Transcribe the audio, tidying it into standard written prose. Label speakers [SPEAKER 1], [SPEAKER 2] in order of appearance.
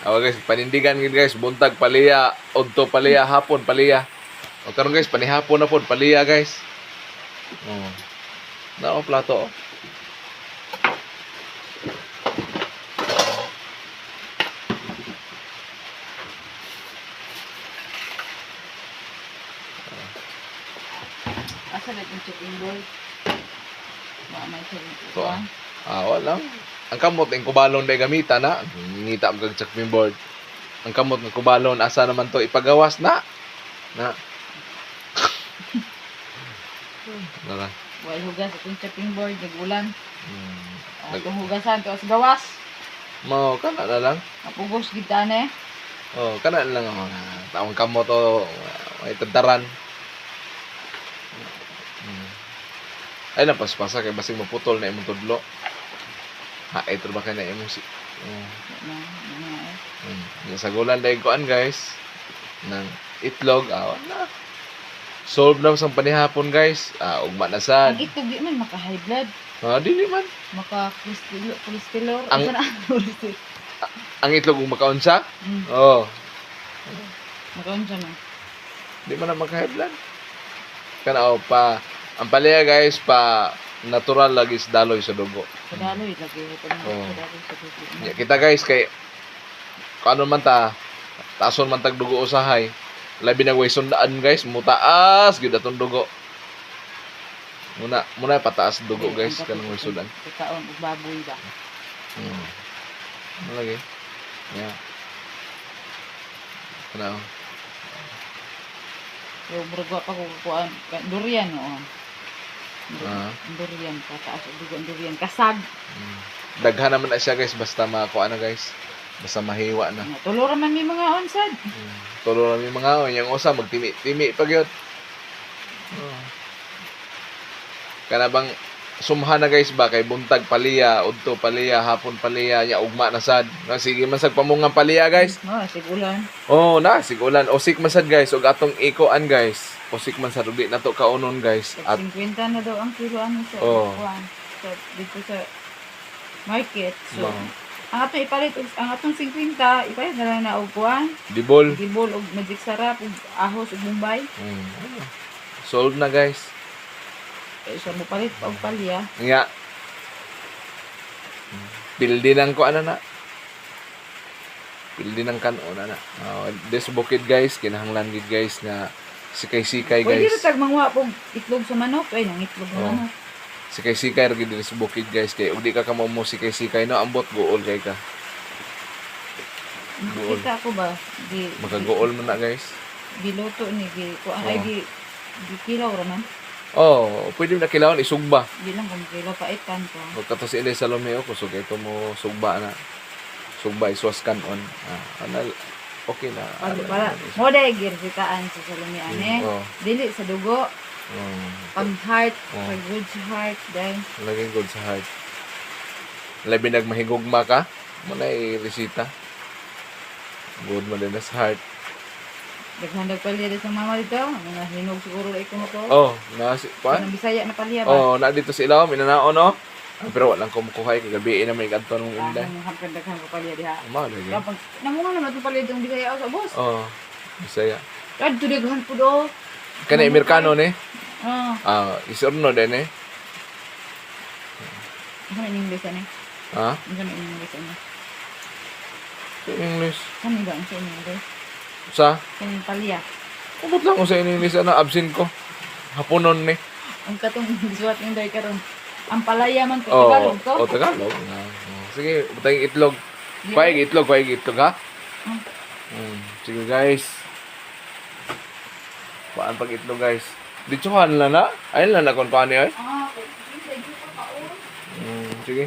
[SPEAKER 1] Awa guys, panindigan gid guys, buntag paliya, udto paliya, hapon paliya. O karon guys, panihapon na pod paliya guys. Oh. Na plato oh.
[SPEAKER 2] Asa na itong chicken bowl? Wa may chicken
[SPEAKER 1] To, ah. Ah, wala. Ang kamot ang kubalon day gamita na. Ngita mo kag chopping board. Ang kamot ng kubalon asa naman to ipagawas na. Na. Nara.
[SPEAKER 2] Wal hugas itong chopping board, nagulan. Atong hugasan to sa gawas.
[SPEAKER 1] Mao kana na lang.
[SPEAKER 2] Mapugos gid ta ne.
[SPEAKER 1] Oh, kana na lang oh. Taong kamot oh, may tadaran. Ay lang paspasa kay basig maputol na imong tudlo. Ha, ito ba kay na imong si. Oh.
[SPEAKER 2] Na, na, eh.
[SPEAKER 1] Sagulan dahil kuan guys ng itlog aw na. Solve na sa panihapon guys. Ah, ugma na sad.
[SPEAKER 2] Ang itlog di man maka high blood,
[SPEAKER 1] Ah, dili man.
[SPEAKER 2] maka cholesterol, cholesterol.
[SPEAKER 1] Ang-
[SPEAKER 2] Asa na cholesterol?
[SPEAKER 1] Ang itlog ug makaunsa? Oh,
[SPEAKER 2] Makaunsa man.
[SPEAKER 1] di man na maka-high blood. Kana oh, pa ang palaya guys pa natural lagi sa daloy sa dugo.
[SPEAKER 2] Padaloy lagi ko na
[SPEAKER 1] Oh.
[SPEAKER 2] padaloy sa dugo.
[SPEAKER 1] Ya, kita guys kay kung ano man ta taason man tag dugo usahay. Labi na way sundaan guys, mutaas gyud atong dugo. Muna muna pataas dugo guys kanang way sudan.
[SPEAKER 2] Pagkaon og baboy ba.
[SPEAKER 1] Ano lagi? Yeah. Ano?
[SPEAKER 2] Yo murag wa pa ko kuan durian oo.
[SPEAKER 1] Ah.
[SPEAKER 2] Durian pataas og dugo ang durian kasag.
[SPEAKER 1] Daghan naman na siya guys basta makuha na guys. Basta mahiwa na.
[SPEAKER 2] Tulo ra man mi mga onsad.
[SPEAKER 1] Tulo lang yung mga o. Yung usa magtimi-timi pag yun. Oh. Kana bang sumha na guys ba kay buntag paliya, udto paliya, hapon paliya, nya ugma na sad. Na sige man sad pamungang paliya guys.
[SPEAKER 2] Oh, sigulan.
[SPEAKER 1] Oh, na sigulan usik man sad guys ug atong ikoan guys. Usik man sad ug di nato kaunon guys. At
[SPEAKER 2] 50 na daw ang kilo ano sa
[SPEAKER 1] Oh.
[SPEAKER 2] kuan. Sa dito sa market. So,
[SPEAKER 1] Mao.
[SPEAKER 2] ang atong ipalit ang atong 50 ipalit na lang na og kuan,
[SPEAKER 1] dibol.
[SPEAKER 2] gibol og magic sarap og ahos og Mumbai.
[SPEAKER 1] Solve na guys.
[SPEAKER 2] Eh, sa mo palit pa og palya.
[SPEAKER 1] Nga. Pildi ng ko ano na. Pildi ng kanon na. Oh, this bukid guys, kinahanglan gid guys nga sikay-sikay
[SPEAKER 2] Pwede
[SPEAKER 1] guys.
[SPEAKER 2] ra tag manguha pog itlog sa manok ay nang itlog sa
[SPEAKER 1] Oh.
[SPEAKER 2] manok.
[SPEAKER 1] Sikay-sikay ra gid diri sa bukid guys kay ug di ka kamo mo sikay-sikay no ambot guol kay ka. Guol.
[SPEAKER 2] Nakita ko ba di
[SPEAKER 1] Makaguol man na guys.
[SPEAKER 2] Giluto ni gi kuan ay
[SPEAKER 1] Oh.
[SPEAKER 2] gi gikilaw ra man.
[SPEAKER 1] Oh, pwede mo na kilawon isugba.
[SPEAKER 2] Di lang kung kilaw paitan ko.
[SPEAKER 1] Huwag ka to si Inday Salome oh, kusog ito mo sugba na. Sugba iswas kanon. Ah, ana okay na.
[SPEAKER 2] Para,
[SPEAKER 1] Ana,
[SPEAKER 2] para mo dai girsitaan sa Salome ane.
[SPEAKER 1] Oh.
[SPEAKER 2] Dili sa dugo,
[SPEAKER 1] Oh.
[SPEAKER 2] pag heart,
[SPEAKER 1] Oh.
[SPEAKER 2] pag good sa heart dahil
[SPEAKER 1] Laging good sa heart. Labi nagmahigugma ka, muna resita. Good mo din na sa heart.
[SPEAKER 2] Daghan palya sa mama dito, mga hinog siguro ra ko to.
[SPEAKER 1] Oh, na si pa.
[SPEAKER 2] Kanang Bisaya na palya ba?
[SPEAKER 1] Oh, na dito sa ilawom inanaon no. Ah, pero walang kumukuhay kagabi na may kadto nung inday.
[SPEAKER 2] Ang hamkan daghan ko palya diha.
[SPEAKER 1] Mao lagi.
[SPEAKER 2] Kapag namunga naman itong palya itong Bisaya sa ubos.
[SPEAKER 1] Oh, Bisaya.
[SPEAKER 2] Kadto daghan pud oh.
[SPEAKER 1] Kani Amerikano ni.
[SPEAKER 2] Ah,
[SPEAKER 1] Ah, isorno din eh.
[SPEAKER 2] ano in English ani?
[SPEAKER 1] Ha?
[SPEAKER 2] Ano in English ani?
[SPEAKER 1] Sa English.
[SPEAKER 2] Kani ba ang sa English?
[SPEAKER 1] Sa?
[SPEAKER 2] Kaning palya.
[SPEAKER 1] Umot lang ko sa English ana absent ko. Haponon ni.
[SPEAKER 2] Ang katong gisuwat ng day karon. Ang palaya man to
[SPEAKER 1] Oh,
[SPEAKER 2] Tagalog to.
[SPEAKER 1] oh, Tagalog. Ah, oh. Sige, butang itlog.
[SPEAKER 2] Di
[SPEAKER 1] Kuhay itlog, kuhay itlog ha.
[SPEAKER 2] Mm.
[SPEAKER 1] Sige guys. Paan pag itlog guys? Ditsuhan lang na. Ayun lang na kung paano ay.
[SPEAKER 2] Ah, kay
[SPEAKER 1] Sige.